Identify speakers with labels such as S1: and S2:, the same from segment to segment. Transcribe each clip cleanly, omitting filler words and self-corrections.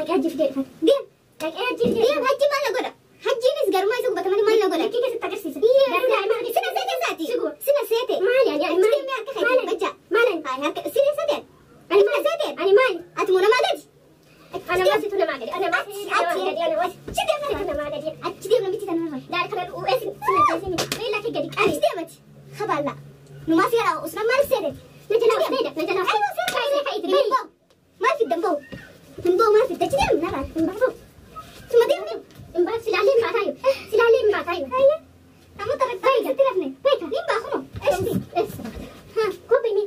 S1: Dhaqee hajji fidee dhufan.
S2: Deem.
S1: Dhaqee hajji fidee.
S2: Deem hajji maal na godha? Hajjiinis garuma isa gubata malee maal na godha?
S1: Lakkii keessatti agarsiisa.
S2: Garuu daa'ima sina seete isaati. Sina seete.
S1: Maali ani ani maali?
S2: Deemee harka keetiin bajja.
S1: Maali ani?
S2: Ay harka sina seete.
S1: Ani
S2: Sina
S1: maali?
S2: seete.
S1: Ani maali?
S2: Ati moo namaa gadi?
S1: Ana maal situ namaa gadi? Ana maal situ namaa gadi? Ana maal
S2: Achi deem
S1: situ namaa gadi?
S2: Achi deem namichi tanarra.
S1: Daal kana u'ee sina jeesini. Miila kee gadi qabi.
S2: Achi deemati. Kabaalla. Numaa si gara usna maal seete?
S1: Na jalaa usteeda. Na jalaa
S2: Ay
S1: usteeda.
S2: seete.
S1: Ka'i
S2: Hin ba'u. Maal fidda hin ba'u? Hin ba'u maal fidda? Achi deem narraa.
S1: Hin baasu.
S2: Suma deem deem.
S1: Hin baasu. Silaalee hin baataayu. Silaalee hin baataayu.
S2: Hayya. Amma taraktaa sitti rafne.
S1: Beeka.
S2: Nin ba'a kunoo. Eshi.
S1: Eessa baata?
S2: Ha.
S1: Kophee mi?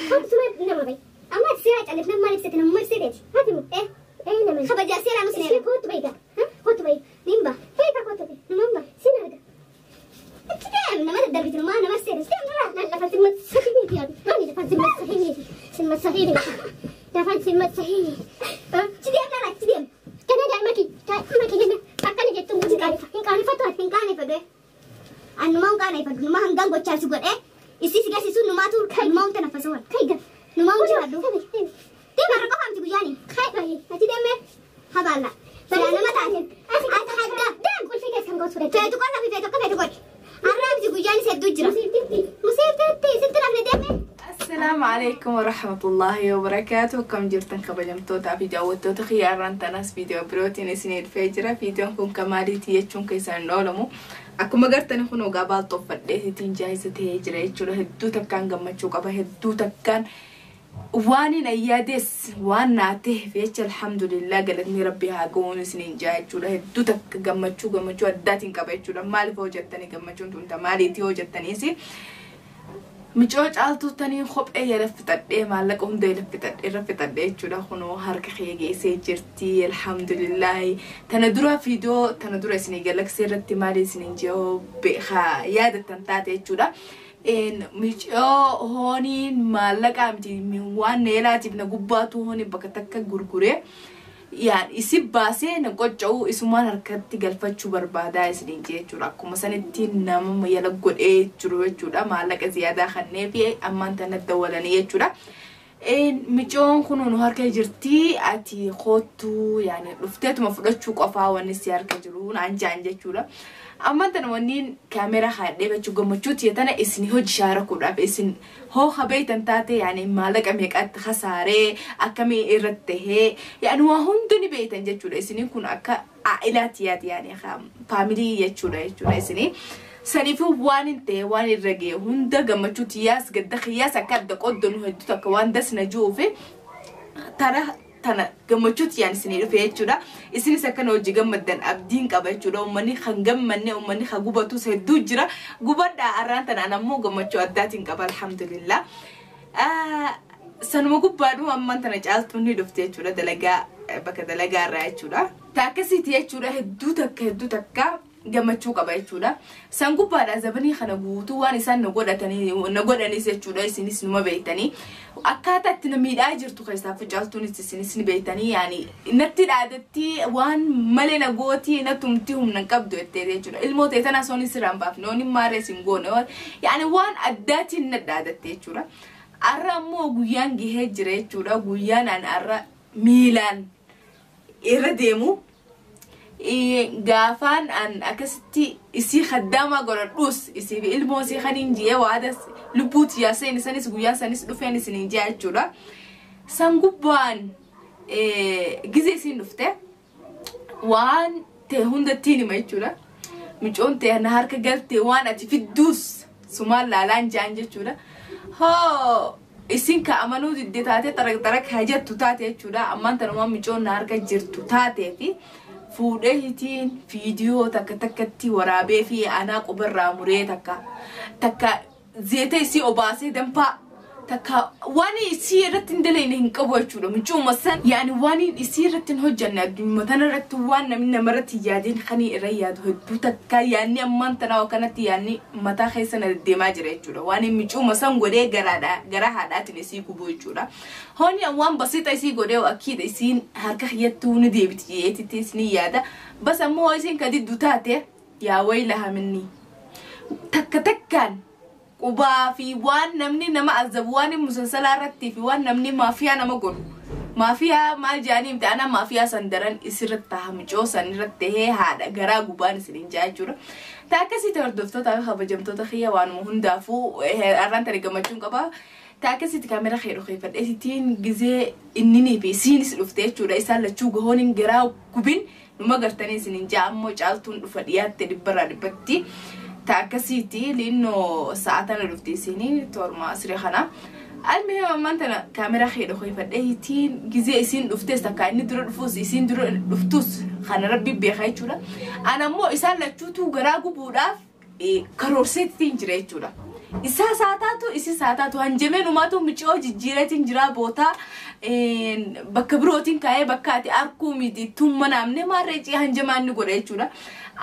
S1: Kophee suma nama bayi.
S2: Amma ati seera callifna maal ibsite namuma ibsiteeti?
S1: Haati mu.
S2: Eh.
S1: Ee nama.
S2: Kabajaa seeraa nu
S1: Ishee
S2: sineera.
S1: kootu bayi gaa. Kootu bayi.
S2: Nin ba'a.
S1: Beeka kootu bayi.
S2: Numaan ba'a.
S1: Sin arga.
S2: Achi deem nama daddarbiti numaa nama seete. Achi deem narraa.
S1: Lan lafan sin matsahini yaadu. Mani lafan sin matsahini. Sin matsahini. Lafan sin matsahini.
S2: Achi deem narraa achi deem.
S1: Kana daa'ima kee daa'ima kee kenna akkana jettuun kun hin qaanifa. Hin qaanifatu ati.
S2: Hin qaaneffadhu. Annumaa hin qaaneffadhu. Numaa hangaan gochaa si godhee isii si garsiisu numaatu numaa humna naffasa waan.
S1: Kai gaa.
S2: Numaa humna jiraadhu. Deem har'a qofa miti guyyaani.
S1: Kai bayi.
S2: Achi deemee habaalla. Silaa nama taate. Ati hadda.
S1: Deem qulfii keessan gochuu dandeenya.
S2: Feetu qolla fi feetu akka feetu godhi. Har'a miti guyyaanis hedduu jira.
S1: Musiiftitti.
S2: Musiifteetti sitti rafne deemee.
S3: السلام عليكم ورحمة الله وبركاته. كم جرتن كبجمتوتا في جاوتوتا خياران تناس فيديو بروتين اسنين فيجرا فيديو كون كماليتي يچون كيسان نولمو akkuma gartani kun ogaa baalxoffadheetitiin jaayisa ta'ee jira jechuudha. Hedduu takkaan gammachuu qaba. Hedduu takkaan waan hin ayyaades waan naa ta'eef jecha alhamdulillah galatni rabbi haa ga'uun isiniin jaa jechuudha. Hedduu takka gammachuu gammachuu addaatiin qaba jechuudha. Maaliif hojjettanii gammachuun tun maaliitii hojjettaniisi? Micoo caaltuu tanii kophee jala fixadhee maallaqa hunda jala fixadhee irra fixadhee jechuudha. Kunoo harka kee geessee jirti alhamdulillahi. Tana dura fiidoo tana dura isinii galaksee irratti maali isiniin jiru beekaa yaadattan taate jechuudha. Micoo hooniin maallaqa miti waan neelaatiif na gubbaatu hooniin bakka takka gurguree. Yaan isi baasee na qocca'u isumaan harkatti galfachuu barbaadaa isiniin jechuudha. Akkuma sanitti nama yala godhee jiru jechuudha. Maallaqa ziyaadaa kannee fi ammaan tana dawwalanii jechuudha. Micoon kun nu harka jirti ati koottuu yaani dhufteetuma fudhachuu qofaa wanni si harka jiru naan jaan jechuudha. Ammaan tana wanniin kaameraa haadhee jechuu gammachuu tiyya tana isin hojii shaarakuudhaaf isin hoo habeeytan taate yaani maallaqa meeqatti hasaaree akkamii irratti tahee yaani waa hundi ni beeytan jechuudha. Isiniin kun akka aa'ilaati yaati yaani faamilii jechuudha jechuudha isinii. Saniifuu waan hin ta'e waan irra ga'e hunda gammachuu tiyyaas gadda kiyyaas akka adda qoddonu hedduu takka waan dasna jiruufi tara tana gammachuu tiyyaan isinii dhufe jechuudha. Isinis akkana hojii gammaddan abdiin qaba jechuudha. Uummanni kan gammanne uummanni kan gubatus hedduu jira. Gubadhaa arraan tanaan ammoo gammachuu addaatiin qaba alhamdulillah. Sanuma gubbaadhuma ammaan tana caaltuun ni dhufte jechuudha dalagaa bakka dalagaa irraa jechuudha. Taakkasiiti jechuudha hedduu takka hedduu takka gammachuu qaba jechuudha. San gubbaadha zabanii kana guutuu waan isaan na godhatanii na godhanis jechuudha isinis numa beektanii. Akkaataa itti na miidhaa jirtu keessaa facaaltuunis isinis ni beektanii yaani natti dhaadatti waan malee na gootii na tumti humna hin qabdu jettee jechuudha. Ilmoo ta'e tana soon sirraan baafne oon maaree sin goone yaani waan addaatiin na dhaadatte jechuudha. Arra ammoo guyyaan gahee jira jechuudha. Guyyaan an arra miilaan irra deemu. Gaafaan an akkasitti isii khaddaama godhadhus isii fi ilmoo isii kan hin jee waada lubbuuti yaaseen isanis guyyaa sanis dhufeen isin hin jee jechuudha. San gubbaan gizee isiin dhufte waan ta'e hundattiin hima jechuudha. Micoon ta'e na harka galte waan ati fidduus sumaan laalaan jaan jechuudha. Hoo isin ka amanuu didde taate tarak tarak hajattu taate jechuudha. Ammaan tanumaan micoon na harka jirtu taatee fi fuudhee hitiin fiidiyoo takka takkatti waraabee fi anaa qubarraa muree takka takka zeeta isii obaasee danfaa takka waan isii irratti hin dalagne hin qabu jechuudha. Michuuma san yaani waan isii irratti hin hojjanne addunyaa tana irratti waan namni namarratti yaadeen kan irra yaadu hedduu takka yaanni ammaan tanaa kanatti yaanni mataa keessa na deddeemaa jira jechuudha. Waan michuuma san godhee garaadha gara haadhaatiin isii gubuu jechuudha. Hooni waan basixa isii godhee akkiidha isiin harka kiyyattuu ni deebiti jeetitti isinii yaada. Bas ammoo isiin ka diddu taate yaa waylaha minni. Takka takkaan qubaa fi waan namni nama azabu waan musalsalaa irratti fi waan namni maafiyaa nama godhu Maafiyaa maal jedhanii miti ana maafiyaa san daran isirratti taha micoo san irratti tahee haadha garaa gubaan isiniin jaa jechuudha. Ta akkasitti hordoftootaa fi kabajamtoota kiyya waanuma hundaafuu har'aan tani gammachuun qaba. Ta akkasitti kaameraa kee dhokeeffadhee sittiin gizee inninii fi isiinis dhufte jechuudha. Isaan lachuu gahooniin garaa gubin numa gartanii isiniin jaa ammoo caaltuun dhufa dhiyaatte dhibbarraa dhibbatti. Ta akkasitti linnoo sa'a tana dhufte isinii torma siree kana. Almuhim ammaan tana kaameraa kee dhokeeffadhee ittiin gizee isiin dhuftes takka inni dura dhufuus isiin dura dhuftus kana rabbi beeka jechuudha. Ana ammoo isaan lachuutu garaa gubuudhaaf karoorseetiin jira jechuudha. Isaa saataatu isi saataatu hanjamee numaatu micoo jijjiireetiin jira bootaa bakka birootiin kaa'ee bakka ati arkuu miti tumma naamne maarree cii hanjamaa inni godha jechuudha.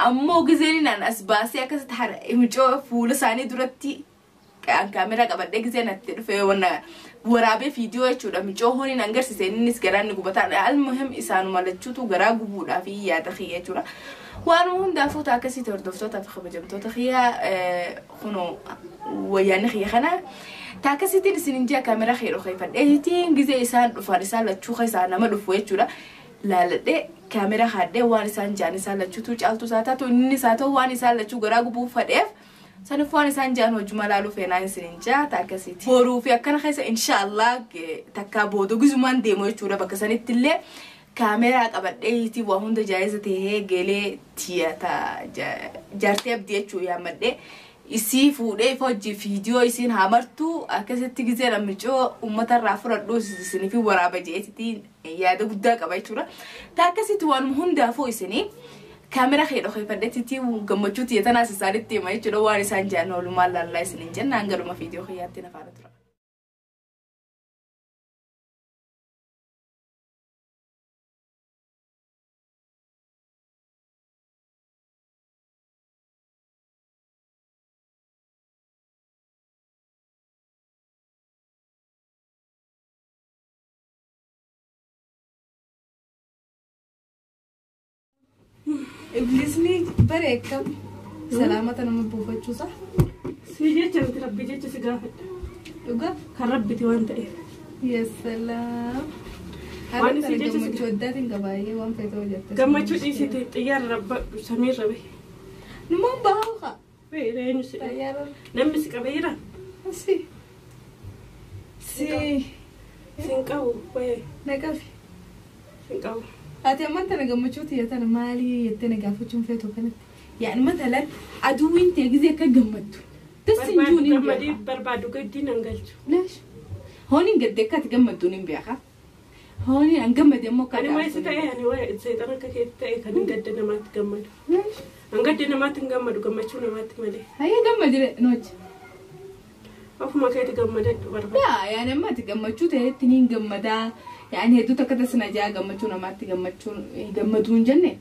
S3: Ammoo gizeen naan as baasee akkasitti micoo fuula isaanii duratti kaameraa qabadhee gizee natti dhufee wanna waraabee viidiyoo jechuudha. Micoo honiin agarsiise innis garaa inni gubataa. Almuhim isaanuma lachuutu garaa gubuudhaaf yaada kiyya jechuudha. Waanuma hundaafuu ta'a akkasitti hordoftootaa fi kabajamtoota kiyya kunoo wayyaanni kiyya kana. Ta akkasittiin isin ji'a kaameraa kiyya dhokeeffadhee ittiin gizee isaan dhufan isaan lachuu keessaa nama dhufu jechuudha. Laaladhee kaameraa haadhee waan isaan jaan isaan lachuutu caaltu isaa taatu inni isaa ta'u waan isaan lachuu garaa gubuu fadheef. Saniif waan isaan jaan hojuma laaluu feenaa isiniin jaa ta akkasitti. Boruu fi akkana keessa inshaallah takkaa booda gizumaan deemu jechuudha bakka sanitti illee kaameraa qabadhee itti waa hunda jaayiza tahee geelee tiya ta jaartee abdii jechuu yaammadhee isii fuudhee hojii viidiyoo isiin hamartu akkasitti gizee namicoo uummatarraa fudhadhuu isinii fi waraaba jeetitti yaada guddaa qaba jechuudha. Ta akkasitti waanuma hundaafuu isinii kaameraa kee dhokeeffadheetti gammachuu tiyya tanaas isaanitti hima jechuudha waan isaan jaan oolumaan laallaa isiniin jennaan garuma viidiyoo kiyyaatti na faana tura. Iblisni bareekam salaamata nama buufachuusa.
S4: Si jecha miti rabbi jecha si gaafadha.
S3: Dhugaa?
S4: Kan rabbiti waan ta'eef.
S3: Yeessalaam.
S4: Waan si jecha si
S3: gammachuu addaatiin qabaayee waan feete hojjette.
S4: Gammachuu dhiisite xiyyaara rabba samiirra bahe.
S3: Numaan bahaa haa.
S4: Eenyu si
S3: Xiyyaara.
S4: Namni si qabee jira?
S3: Si. Si.
S4: Sin qabu wayee
S3: Na qabi.
S4: sin qabu.
S3: Ati ammaan tana gammachuu tiyya tana maalii jettee na gaafachuun feetu kanatti. Yaani matalan aduwwiin ta'e gizee akka gammaddu. Tas hin jiru ni
S4: Gammadii
S3: beeka.
S4: barbaadu gaddiin an galchu.
S3: Leesh. Hooniin gadde akka ati gammaddu ni beeka. Hooniin an gammade immoo akka
S4: Ani waa isa ta'e ani waa seexan akka keetti ta'e kan hin gadda namaatti gammadu.
S3: Leesh.
S4: An gadda namaatti hin gammadu gammachuu namaatti malee.
S3: Hayyee gammadire noochi.
S4: Ofuma keetti gammadadhu barbaadu.
S3: Yaa yaani amma ati gammachuu ta'etti ni gammadaa. Yaani hedduu takka tasna jaa gammachuu namaatti gammachuun gammaduu hin jenne.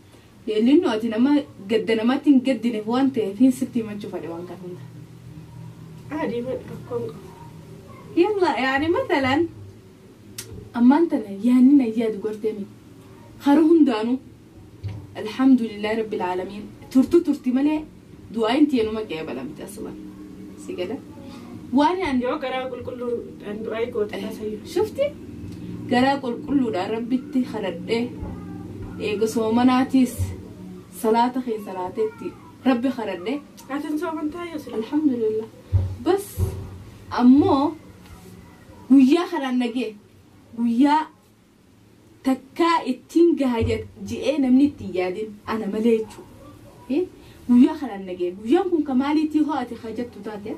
S3: Leellinnu ati nama gadda namaatti hin gaddineef waan ta'eef hin sitti himachuu fedhe waan kana hunda.
S4: Adii rakkoon qabu.
S3: Yalla yaani matalan ammaan tana yaanni na yaadu gartee karaa hundaanuu alhamdulillahi rabbil aalamiin turtu turti malee du'aayin tiyeenuma qeebalamte aslan si gala waan ani
S4: Yoo garaa qulqulluudhaan du'aa goote tasayyuu.
S3: shufti garaa qulqulluudhaan rabbitti kadhadhee eega soomanaatiis salaata kee salaateetti rabbi kadhadhee
S4: Atin sooman taayoo sila.
S3: alhamdulillah bas ammoo guyyaa kanaan nagee guyyaa takkaa ittiin gaha je'ee namni ittiin yaadin ana malee jechuudha. Guyyaa kanaan nagee guyyaan kun ka maaliitii ho'ate hajattu taate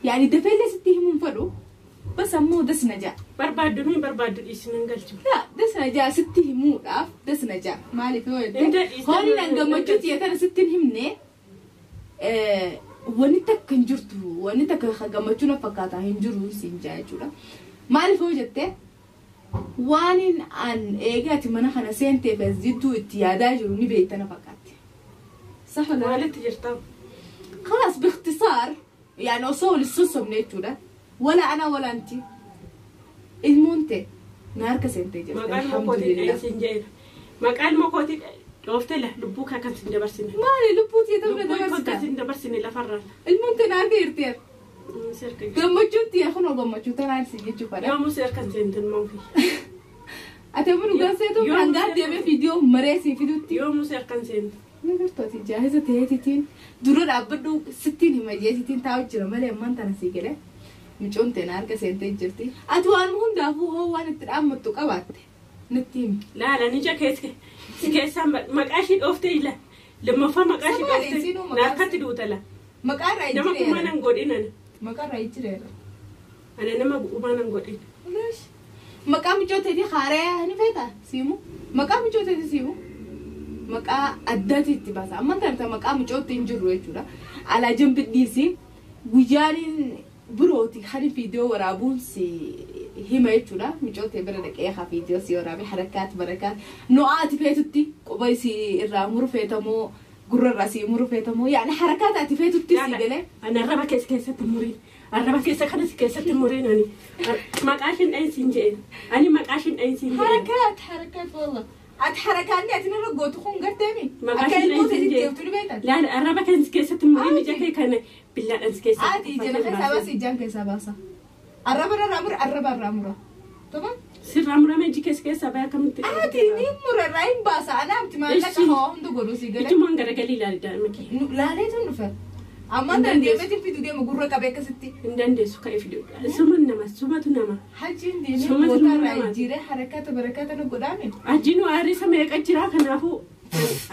S3: yaani dafeellee sitti himuun fedhu bas ammoo das na ja'a.
S4: Barbaaddu ni barbaaddu dhiisni hin galchu.
S3: Yaa das na ja'a sitti himuudhaaf das na ja'a maaliif yoo jette
S4: Inda dhiisni
S3: hooniin an gammachuu tiyya tana sitti hin himne wanni takka hin jirtu wanni takka gammachuu na fakkaataa hin jiru siin jaa jechuudha. Maaliif yoo jette waan an eegaati mana kana seenteef as jidduu itti yaadaa jiru ni beekta na fakkaatti. Sax wala
S4: Maalitti jirtaa?
S3: خلاص باختصار يعني وصول السوسم نيتشودا ولا أنا ولا أنت المونتي نهارك سنتي جرت
S4: Maqaan
S3: الحمد
S4: mokootii
S3: لله
S4: siin jedheera. Maqaan mokootii dhooftee la lubbuu kee akkas hin dabarsine.
S3: مالي لبوتي تبغى
S4: Lubbuu kee akkas
S3: درستها
S4: hin dabarsine lafarraa.
S3: المونتي نهارك يرتير
S4: Seerka
S3: gammachuutti yaa kunoo gammachuu tanaan si jechuu fadha.
S4: Yoomuu seerka hin seentin moofii.
S3: Ati amma dhugaan seetu hangaa deemee viidiyoo maree sii fidutti.
S4: Yoo musee akkan seentu.
S3: Nagartooti jaahiza ta'eetitiin dura dhaabbadhu sittiin hima jeetitiin taa'u jira malee ammaan tana sii galee micoon teena harka seentee jirti. Ati waan hundaafuu hoo waan itti dhaammattu qabaatte natti himi.
S4: Laala ni keessa si keessaan maqaa ishii dhooftee ila lammaffaa maqaa ishii dhooftee na akkatti duuta la.
S3: Maqaa irraa
S4: Nama gumaa nan godhin ana.
S3: Maqaa irraa ijjireera.
S4: Ana nama gumaa nan godhin.
S3: Maqaa micoo teetii haaraa ni feetaa siimu? Maqaa micoo teetii siimu? Maqaa addaati itti baasa. Amma tana maqaa micootti hin jirru jechuudha. Alaa jambi dhiisi guyyaan birooti kan viidiyoo waraabuun si hima jechuudha. Micootee bira dhaqee haa viidiyoo si waraabee harakaat barakaat no'aati feetutti quba si irraa muru feetamoo gurra irraa si muru feetamoo yaani harakaat ati feetutti si galee.
S4: Ani arraba keessa keessatti muriin. Arraba keessa kanas keessatti muriin ani. Maqaa ishiin dhahinsi hin jedhin. Ani maqaa ishiin dhahinsi hin jedhin.
S3: Harakaat harakaat wallah. Ati harakaanni ati narra gootu kun garteemi. Akka ilmoo teetii deemtu ni beektan.
S4: Laala arraba keessatti muriin ija kee kana billaadhaan si keessatti.
S3: Ati ija na keessaa baasa ijaan keessaa baasa. Arraba irraa mura arraba irraa mura. Tamam?
S4: Sirraa murame iji keessa keessaa bahe akkamitti.
S3: Ati ni mura irraa hin baasa anaa miti maallaqa hawaa hunda godhu si galee.
S4: Ijumaan garagalii ilaali daa'ima kee.
S3: Laalee tun dhufe. Ammaan tana deemeetiin fidu deema gurra qabee akkasitti.
S4: Hin dandeessu ka'ee fidu. Suma nama sumatu nama.
S3: Hajiin deemee boota irraa ijjiiree harakata barakata nu godhaame.
S4: Ajiin waarisa meeqa jira kanaafuu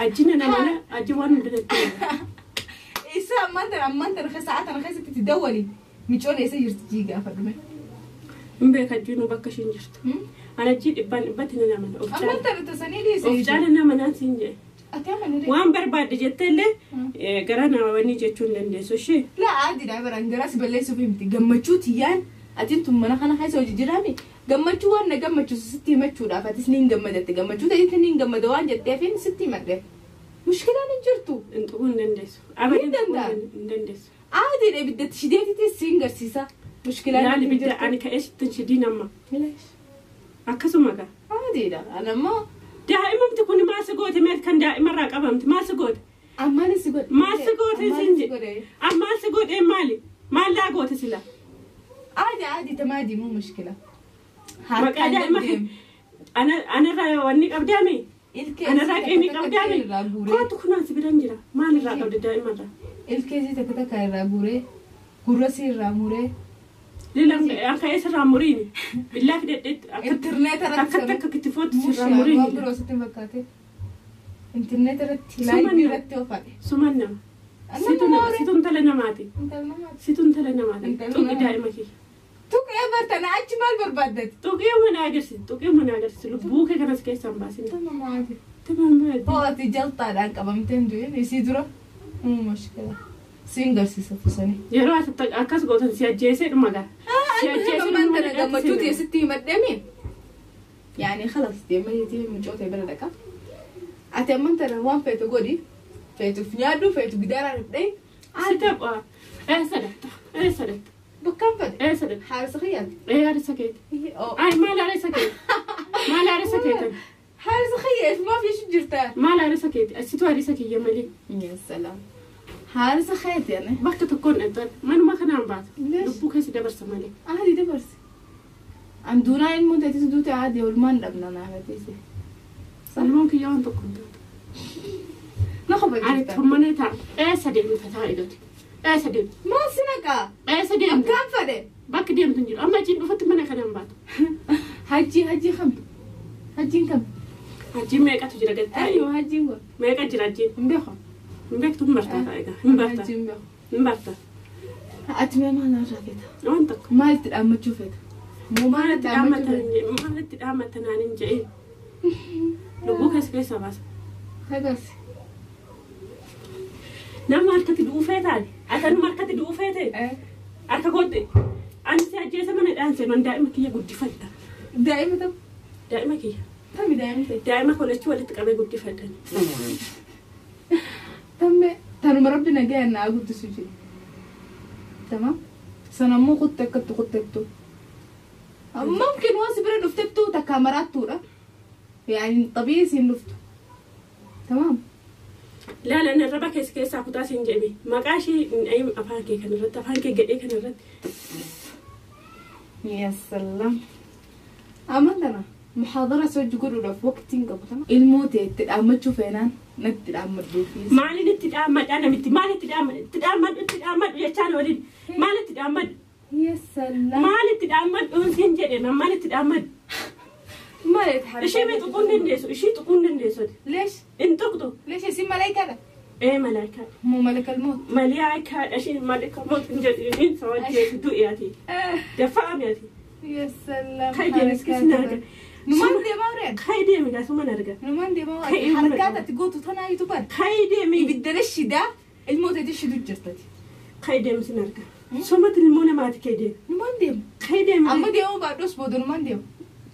S4: ajina nama aji waan hunda danda'u.
S3: Isa ammaan tana sa'a tana keessatti itti dawwali micoon eessa jirti jii gaafa dhume.
S4: Hin beeka ajiinuu bakka ishiin jirtu. Ana ajii dhibbaan dhibbatti na nama.
S3: Ammaan tana tasanii dhiise.
S4: Of caala nama naan siin jedhe. Waan barbaadde jettee illee gara nama wanni jechuu hin dandeessu ishee.
S3: Laa adiidha baraan garaa si balleessuuf himti gammachuu tiyyaan atiin tun mana kana keessa hojii jiraame gammachuu waan na gammachiisu sitti himachuudhaaf atis ni hin gammadatte gammachuu ta'etti ni hin gammada waan jetteefin sitti himadhe. Mushkilaan hin jirtu.
S4: Hin tuquu hin dandeessu.
S3: Hin danda'a.
S4: Hin dandeessu.
S3: Adiidha ibiddatti shideetitti siin garsiisa. Mushkilaan
S4: Laali ibidda ani ka'ee sitti shidiin amma. Akkasuma gaa.
S3: Adiidha anammoo.
S4: Daa'imumti kun maal si goote meet kan daa'imarraa qabamte maal si goote?
S3: Ammaan si godhe.
S4: Maal si goote siin jedhe? Ammaan si godhee maali? Maal laa goote sila?
S3: Aadi aadi tamaadii muu mushkila.
S4: Maqaa daa'ima anarraa wanni qabdaame? Anarraa qeemii qabdaame? Kootu kunaan si biraan jira. Maalirraa qabde daa'imarraa?
S3: Ilkee si takka takka irraa guuree gurra si irraa muree.
S4: Akka eessarraa muriini. Billaa fidadheetti.
S3: Intarneet irratti.
S4: Akkatti akka kittifootti sirraa muriini.
S3: Waan biroo sitti hin fakkaate. Intarneet irratti laayivii irratti oofadhe.
S4: Suman nama. Situ intala namaati. Situ intala namaati. Tuqi daa'ima kiyya.
S3: Tuqee bartana achi maal barbaaddati?
S4: Tuqee mana agarsiisi. Tuqee mana agarsiisi. Lubbuu kee kanas keessaa hin baasin.
S3: Tamamaati.
S4: Tamamaati.
S3: Ho'ati jaltaadhaan qabamtee hin du'in isii dura. Mushkila. Siin garsiisa tusanii.
S4: Yeroo akkas gootan si ajjeesee dhuma gaa. Si ajjeesee
S3: dhuma gaa. Gammachuu teessitti himadheemi. Yaani khalas deemee micootee bira dhaqa. Ati ammaan tana waan feetu godhi. Feetuuf nyaadhu feetu gidaaraan hidhee.
S4: Si tapha. Eessa dhatta? Eessa dhatta?
S3: Bakkaan fedhe.
S4: Eessa dhatta?
S3: Haarisa kiyyaati.
S4: Ee haarisa keeti. Ay maal haarisa keeti? Maal haarisa keeti?
S3: Haarisa kiyya maaf jechuun jirta?
S4: Maal haarisa keeti? Asitu haarisa kiyya malee.
S3: Yaa salaam. Haarisa keeti ani.
S4: Bakka tokkoon dhattan manuma kanaan baata. Lubbuu keessa dabarsa malee.
S3: Aadi dabarsi. An duunaa ilmoon teetis duute aadi olmaan dhabna naafatise.
S4: Ilmoon kiyya waan tokko hin taatu.
S3: Na qofa
S4: Ani
S3: jirta.
S4: tummanii ta'a. Eessa deemta ta'a idoti? Eessa deemta?
S3: Maal si naqaa?
S4: Eessa deemta?
S3: Akkaan fedhe.
S4: Bakki deemtu hin jiru. Amma achiin dhufatti mana kanaan baata.
S3: Hajji hajji kam? Hajjiin kam?
S4: Hajjiin meeqatu jira gadi taa'e?
S3: Ayyoo hajjiin kun.
S4: Meeqa jira hajjiin?
S3: Hin beeku.
S4: Hin beektu hin bartaa taa'e egaa. Hin bartaa.
S3: Hajjiin beeku.
S4: Hin bartaa.
S3: Ati mee maal irraa feeta?
S4: Waan tokko.
S3: Maal itti dhaammachuu feeta? Moo maal itti dhaammachuu feeta?
S4: Maal itti dhaammatan naan hin jedhin. Lubbuu keessa keessaa baasa.
S3: Agarsi.
S4: Nama harkatti du'uu feetaani? Atanuma harkatti du'uu feete? Harka kootti ani si ajjeesa mana dhaansee man daa'ima kiyya guddifadha.
S3: Daa'ima tam?
S4: Daa'ima kiyya.
S3: Tami daa'ima ta'e?
S4: Daa'ima kolachuu walitti qabee guddifadhan.
S3: Tamme tanuma rabbi nagayaan naa guddisu jedhe. Tamam? Sanammoo kutte akkattu kuttettu. Mumkin waan si bira dhuftettu takkaa maraattuudha. Yaani xabi'i siin dhuftu. Tamam?
S4: Laala inni arraba keessa keessaa kutaa siin jedhame maqaa ishee hin dhahin afaan kee kanarratti afaan kee gadhee kanarratti.
S3: Yaa salaam. Ammaan tana Muhaadara si hojii godhuudhaaf waqtiin qabu tama. Ilmoo ta'e itti dhaammachuu feenaan natti dhaammadhuufi.
S4: Maaliin itti dhaammadhaa namitti maal itti dhaammadhu itti dhaammadhu itti dhaammadhu jechaan waliin maal itti dhaammadhu
S3: Yeesallaa.
S4: maal itti dhaammadhuun siin jedhe nan maal itti dhaammadhu.
S3: Maal itti harkaa?
S4: Ishee mee tuquu hin dandeessu ishee tuquu hin dandeessu.
S3: Leesh
S4: Hin tuqxu.
S3: leesh isin malaayikaadha.
S4: Ee malaayikaadha.
S3: Moo malakal moot.
S4: Malaayikaadha isheen malaka moot hin jedhin sawajjeetu du'e ati. Dafa'ame ati.
S3: Yeesallaa.
S4: Kai deemi sin arga.
S3: Numaan deemaa warreen.
S4: Kai deemi gaasuman arga.
S3: Numaan deemaa
S4: Kai
S3: warreen.
S4: ilma
S3: Harkaa ati gootu tanaa yitu bara.
S4: Kai deemi.
S3: Ibiddala shidaa ilmoo ta'e shidu jirtati.
S4: Kai deemi sin arga. Somatti ilmoo namaati kai deemi.
S3: Numaan deema.
S4: Kai deemi.
S3: Amma deemuu baadhus booda numaan deema.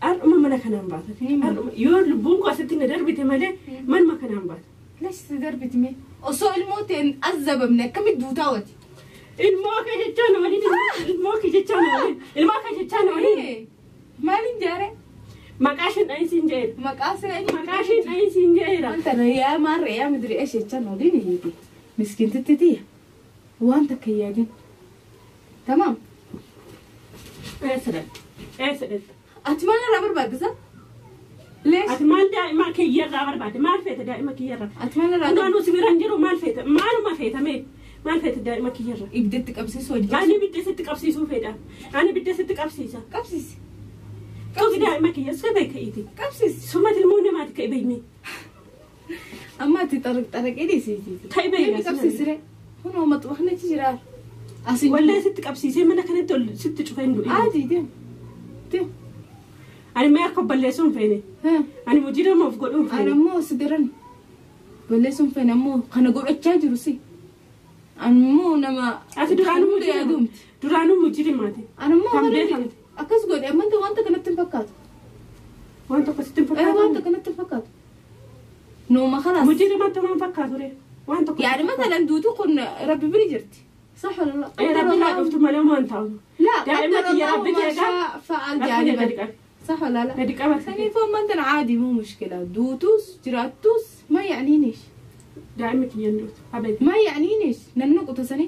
S4: Har'uma mana kanaan baata. Har'uma yoo lubbuun koo asitti na darbite malee manuma kanaan baata.
S3: Leesh si darbiti mee. Osoo ilmoo ta'een azabamne akkamitti duutaa wati.
S4: Ilmoo kee jechaan waliin ilmoo kee jechaan waliin ilmoo kee jechaan waliin
S3: Maaliin jaare?
S4: maqaa isheen dhahin siin jedheera.
S3: Maqaa sira inni
S4: Maqaa isheen dhahin siin jedheera.
S3: Wanta yaa maarree yaa midiri esh jechaan waliin hiiti. Miskiintitti tiyya. Waan takka hin yaadin. Tamaam.
S4: Eessa dhatte? Eessa dhatte?
S3: Ati maal irraa barbaaddisa? Leesh.
S4: Ati maal daa'ima kiyyarraa barbaadde? Maal feete daa'ima kiyyarraa?
S3: Ati maal irraa
S4: Dhugaan si biraan jiru maal feete? Maaluma feete mee? Maal feete daa'ima kiyyarraa?
S3: Ibiddatti qabsiisuu hojii.
S4: Ani ibidda sitti qabsiisuu fedha. Ani ibidda sitti qabsiisa.
S3: Qabsiisi.
S4: Tuqi daa'ima kiyya suka beeka iti.
S3: Qabsiisi.
S4: Sumati ilmoo namaati ka ibeeyne.
S3: Amma ati xaraqee dhiisiiti.
S4: Ka ibeeyne.
S3: Deemi qabsiisire. Kunoo maxxanee jira. Asin.
S4: Wallee sitti qabsiisee mana kanatti ol sitti cufee hin du'e.
S3: Aadi deem. Deem.
S4: Ani mee akka balleessuu hin feene. Ani mujirama of godhuu hin
S3: Ani
S4: feene.
S3: ammoo si daran balleessuun feene ammoo kana godhachaa jiru si. Ani ammoo nama.
S4: Ati duraanuu
S3: hunda yaadumti.
S4: Duraanuu mujirimaati.
S3: Ani ammoo
S4: Kan
S3: kana
S4: beekamte.
S3: akkas godhe amanta wanta kanatti hin fakkaatu.
S4: Waan tokko sitti hin
S3: Wanta
S4: fakkaatu.
S3: kanatti hin fakkaatu. Nooma khalaas.
S4: Mujirimaatti waan fakkaatu ree. Waan tokko.
S3: يعني مثلا دوتو كن ربي بري جرتي صح ولا لا؟
S4: Ee rabbi haa dhuftu malee waan ta'u.
S3: لا
S4: دائما
S3: قدر
S4: يا
S3: الله
S4: ربي
S3: ما
S4: تلقى.
S3: شاء فعل
S4: Gadi
S3: جانبا
S4: qabi.
S3: صح ولا لا؟
S4: Gadi qaba.
S3: ثاني فما عندنا عادي مو مشكلة دوتوس جراتوس ما يعنينيش
S4: Daa'ima kiyyan duutu. Abedi.
S3: ما يعنينيش ننقطة سنة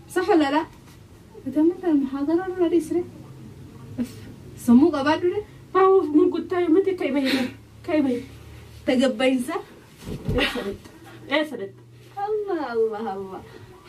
S3: صح ولا لا؟ انت مثلا المحاضرة ولا ريسري سموك أبادو
S4: Baawuf mun kuttaa miti ka ibeeyne. Ka ibeeyne.
S3: تقبين صح؟
S4: Eessa dhatte? Eessa dhatte?
S3: الله الله الله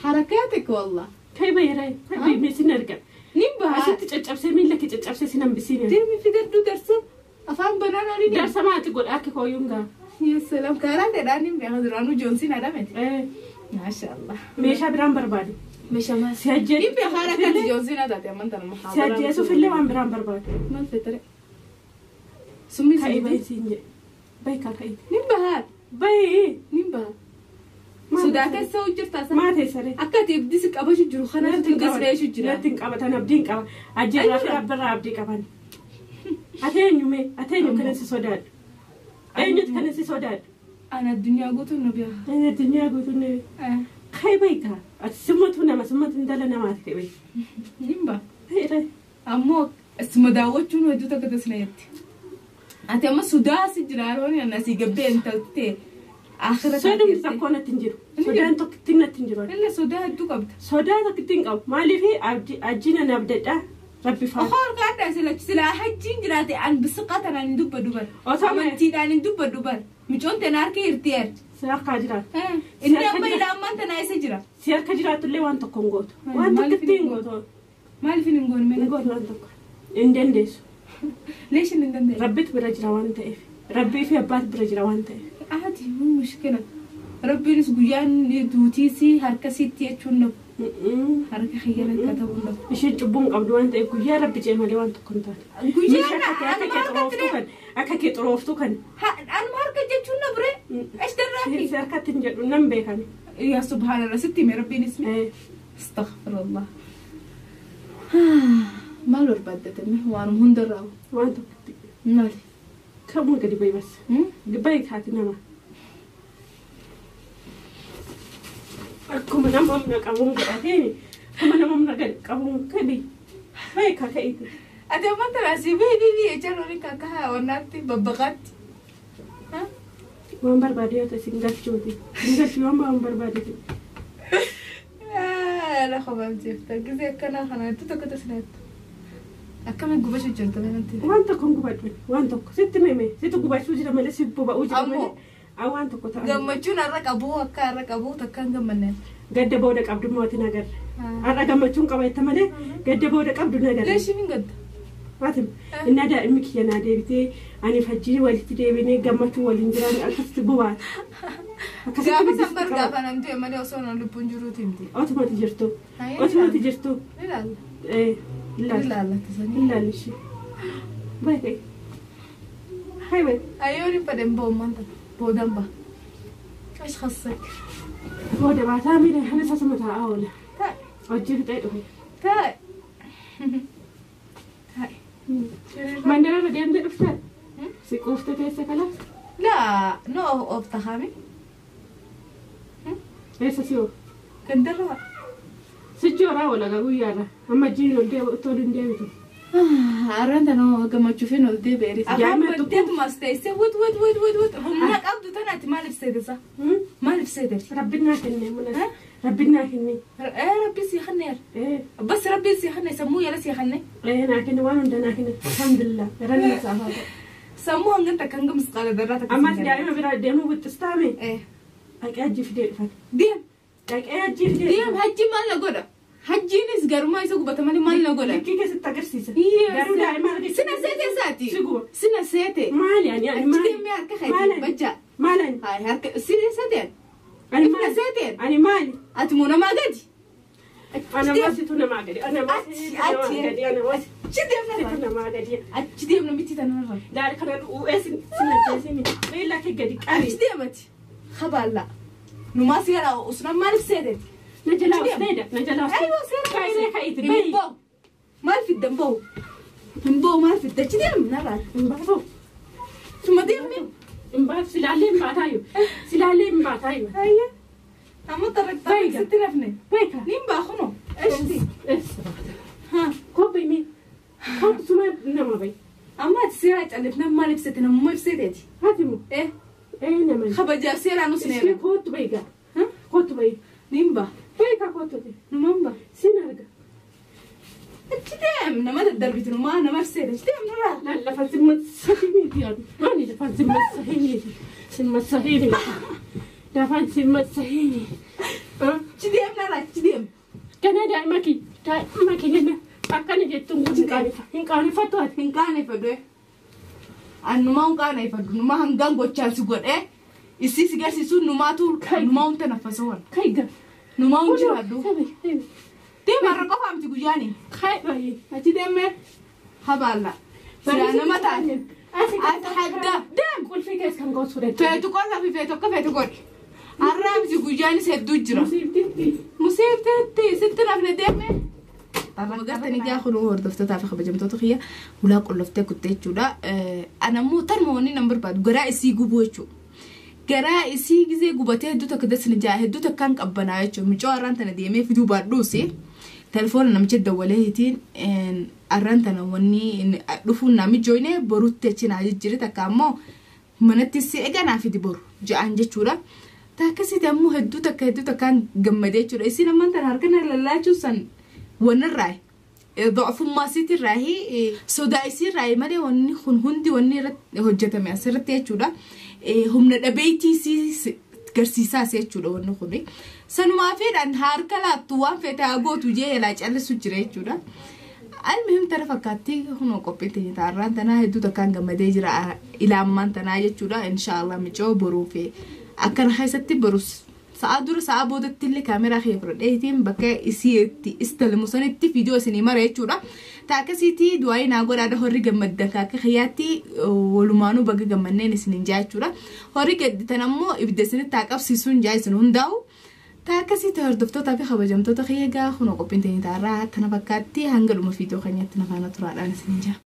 S3: حركاتك والله
S4: Ka ibeeyre. Ka ibeeyne sin arga.
S3: نبها
S4: Asitti caccabsee miila kee caccabsee sin hambisiin.
S3: ترمي في دردو درسه أفهم بنانا ليني
S4: Darsa maati godha akka kooyyuun gaa.
S3: يا سلام كارات الآن بيغدرانو جونسين هذا
S4: Ee
S3: ما شاء الله
S4: meeshaa biraan barbaade.
S3: مش ما
S4: Si ajjeesuuf
S3: نبي حركات جونسين هذا تمام تنا
S4: Si
S3: محاضرة
S4: ajjeesuuf illee waan biraan barbaade.
S3: ما الفترة سمي
S4: Ka
S3: سيدي
S4: ibeey siin jedhe. Bayi kaa ka'iite.
S3: نبهات
S4: Bayi.
S3: نبهات سوداك سو جرتا سا
S4: Maa teessaree.
S3: أكاد يبدي أبوش جرو خنا تنقص ليش جرا
S4: Natti hin qabatan abdii hin qaba. Ajjeerraa fi rabbirraa abdii qaban. Ati eenyu mee? Ati eenyu kana si sodaadhu? Eenyutu kana si sodaadhu?
S3: أنا الدنيا قلت النبي
S4: Ani addunyaa guutuun ni Kai beekaa. Ati simmatu nama simmatu intala namaati kai beekaa.
S3: نبه
S4: Bayi.
S3: أمو اسم داوتشون ودوتا كتسنيت أنت أما سوداس جراروني أنا سيجبين أنت آخرة
S4: Sodaan tokko natti hin jiru. Sodaan tokko natti hin jiru.
S3: إلا سودا دوك
S4: Sodaa tokko hin qabu. Maaliif ajjina na abdadhaa rabbi faana.
S3: أخور قاعدة سلا سلا حجين جراتي عن بسقة أنا ندب دبر
S4: Osoo
S3: أمنتي أنا ندب دبر مش أنت نارك إرتيار
S4: si harkaa jiraatu.
S3: إني أما إلى أما أنت نايس جرا
S4: Si harka jiraatullee waan tokko hin gootu. Waan tokkotti hin gootu.
S3: ما لي فين نقول
S4: Hin
S3: من
S4: gootu waan tokko. Hin dandeessu.
S3: ليش ندندن
S4: Rabbitu bira jira waan ta'eef. Rabbii fi abbaatu bira jira waan ta'eef.
S3: عادي مو مشكلة ربي نس قيان دوتيسي هركة ستي أتشون هركة خيالة كتبون
S4: Isheen cubbuu hin qabdu waan ta'eef guyyaa rabbi jee malee waan tokko hin taane.
S3: Guyyaa
S4: Meeshaa akka kee xurooftuu kan akka kee xurooftuu kan
S3: أنا ما هركة جتشون نبرة إيش دراكي
S4: si harkatti hin jedhu nan beekan.
S3: يا سبحان الله ستي من ربي نسمي استغفر الله ما له ربدت وانا مهندر
S4: Waan tokkotti.
S3: مالي
S4: Kamuu gadi bayi bas. Bayi kaati nama. Akkuma nama humna qabuun godhateen akkuma nama humna gadi qabuun gadi bayi kaa ka'iiti.
S3: أنت ما ترى بي بي بي أجروني كاكا وناتي ببغات ها
S4: Waan barbaade yoo ta'e sin galchuuti. Sin galchuu waan waan barbaade ta'e.
S3: لا خبر جفت كذا كنا خنا تتكت سنت Akkamiin gubachuu jirta kanatti?
S4: Waan tokko hin gubadhu. Waan tokko sitti mime sitti gubachuu jira malee si boba'uu jira
S3: Ammoo.
S4: malee. Aa waan tokko ta'a.
S3: Gammachuun har'a qabu akka har'a qabu takka hin gammanneen.
S4: Gadda booda qabdu mootiin agarre. Har'a gammachuun qaba jetta malee gadda booda qabdu na agarre.
S3: Leeshii min gadda.
S4: Waatim inni daa'imni kiyya naa deebitee ani fajjii walitti deebinee gammachuu waliin jiraan akkasitti bobaata. Akkasitti
S3: Gaafa san
S4: guddisuu
S3: bar
S4: qaba.
S3: gaafa namtu malee osoo na lubbuun jiruuti miti.
S4: Otumati jirtu.
S3: Ayi,
S4: Otumati jirtu.
S3: Ni ilaalla.
S4: Eh,
S3: Ni
S4: ilaali.
S3: ilaalla tasanii.
S4: Ilaali ishee. Baay'ee. Hai baay'ee.
S3: Ayyoon hin fedhan ba'u maanta boodan ba'a. Ash khassak.
S4: Booda baataa miidha hana sasuma taa'aa oola.
S3: Taa'e.
S4: Hojii fixee dhufe.
S3: Taa'e. Taa'e.
S4: Mandara irra deemtee dhuftee? Si quuftee teessa kala?
S3: Laa no of tahaami.
S4: Eessa si oofu?
S3: Gandarra.
S4: Sichi horaa oola gaa guyyaarra. Amma jiin ol deebi'u tolu hin deebitu.
S3: Har'aan tanoo gammachuufin ol deebi'eeris. Afaan
S4: Jaamee tokko-
S3: baddeetumas teessee wut wut wut wut wut humna qabdu tanaati maaliif seetesa? Maaliif seetef?
S4: Rabbi naa kenne mulas. Rabbi naa kenne.
S3: Ee rabbi sii kenneera.
S4: Eh,
S3: Bas rabbi sii kenne sammuu yala sii kenne.
S4: eh naa kenne waan hunda naa kenne. Alhamdulillah. Ranni isaa haa ta'u.
S3: Sammuu hangam takka hangam misqaala darraa takka.
S4: Ammas daa'ima biraa deemuu wixxistaame.
S3: Ee
S4: Dhaqee hajji fidee dhufan.
S3: deem
S4: Dhaqee hajji fidee
S3: deem hajji maal na godha? Hajjiinis garumaa isa gubata malee maal na godha?
S4: Likkii keessatti agarsiisa. Garuu daa'ima argisiisa.
S3: Sina seete isaati.
S4: Si guba.
S3: Sina seete.
S4: Maali ani ani
S3: Achi
S4: maali?
S3: deemee harka
S4: Maali
S3: keeti
S4: ani?
S3: bajja.
S4: Maali ani?
S3: Hayi harka sina seeteen.
S4: Ani
S3: Ifna
S4: maali?
S3: seeteen.
S4: Ani maali?
S3: Ati moo namaa gadi?
S4: Ana maasitu namaa gadi. Ana maasitu namaa gadi. Ana maasitu
S3: Achi deemna.
S4: namaa gadi.
S3: Achi deemna miti tanarra.
S4: Daari kana u'ee sin ajjeesini. Miila kee gadi qabi.
S3: Achi deemati. Habaalla. Numaa si gara usnaan maaliif seeteeti?
S4: Na jalaa usteeda. Na jalaa usteeda.
S3: Aywa seera.
S4: Kaayiree ka'iiti.
S3: Hin
S4: Bayi.
S3: ba'u. Maal fidda hin ba'u? Hin ba'u maal fidda? Achi deemna narraa.
S4: Hin baatu.
S3: Suma deemni.
S4: Hin baatu. Silaallee hin baataayu. Silaallee hin baataayu.
S3: Ayya. Amma tarraktaa
S4: Bayiga.
S3: sitti nafne.
S4: Beeka.
S3: Niin baakuno. Eshti.
S4: Eessa baata? Kophee mee? Kophee suma nama bayi.
S3: Amma ati seera callifnaan maal ibsite namummaa ibsiteeti.
S4: Haati moo?
S3: Eh.
S4: Ee nama.
S3: Kabajaaf seeraan
S4: Ishee
S3: usneera.
S4: kootu beeka. Kootu bayi.
S3: Niin ba'a.
S4: Beeka kootu.
S3: Numaan ba'a.
S4: Sin arga.
S3: Achi deem nama daddarbiti numaa nama ibseeti. Achi deem nurraa.
S4: Laal lafaan si massahiniiti yaadu. Maali lafaan si massahiniiti? Si massahiniiti. Lafaan si massahini.
S3: Achi deem narraa achi deem.
S4: Ganaa daa'ima kiyya. Daa'ima kiyya akkana jettuun kun hin qaanifa. Hin qaanifattu ati.
S3: Hin qaaneffadhu. Annumaa hin qaaneffadhu. Numaa hangaan gochaan si godhee isii si garsiisuun numaatu numaa hunta naffasa waan.
S4: Kai ga.
S3: Numaa hun jiraadhu. Deema har'a qofaa miti guyyaani.
S4: Kai bayi.
S3: Achi deemee habaalla. Silaa nama taate. Ati hadda deem.
S4: Qulfii keessa kan gootu fudhate.
S3: Feetu qollaa fi feetu akka feetu godhi. Har'aa miti guyyaanis hedduu jira.
S4: Musiibtiitti.
S3: Musiibteetti sitti nafne deeme. Magartanii gaafa kun hordoftootaa fi kabajamtoota kiyya ulaa qolloftee kuttee jechuudha. Anammoo tanuma wanni nan barbaadu garaa isii gubuu jechuudha. Garaa isii gizee gubatee hedduu takka dasni jaa hedduu takkaan qabbanaa jechuudha. Micoo har'aan tana deemee fiduu baadhuusi. Telefoona namicha dawwalee hitiin har'aan tana wanni dhufuun nami jooyne borutti achi naa jijjiire takka ammoo manatti si egaa naa fidi boru ja'an jechuudha. Takkasitti ammoo hedduu takka hedduu takkaan gammadee jechuudha. Isin ammaan tana harka na lallaachuu san wanirraa dhofummaa isiitirraa sodaa isiirraa malee wanni kun hundi wanni irratti hojjetame asirratti jechuudha. Humna dhabeettii isii garsiisaas jechuudha wanni kun. Sanumaa fedhan harka laattu waan feete haa gootu jee yalaa callisu jira jechuudha. Almuhim tana fakkaatti kunoo qophiin teenya taarraan tanaa hedduu takkaan gammadee jira ilaammaan tanaa jechuudha. Inshaallah micoo boruu fi akkana keessatti borus sa'a dura sa'a boodatti illee kaameraa kee fudhadheetiin bakka isii itti istalimu sanitti viidiyoo isinii mara jechuudha. Ta akkasiitii du'aayii naa godhaadha horri gammaddan akka kiyyaatti walumaanuu baga gammanneen isiniin jaa jechuudha. Horri gadditan ammoo ibidda isinitti haa qabsiisuun jaa isin hundaa'u. Ta akkasiitti hordoftootaa fi kabajamtoota kiyya gaa kunoo qophiin teenya taarraa tana fakkaatti hanga dhuma viidiyoo keenyatti na faana turaadhaan isiniin jaa.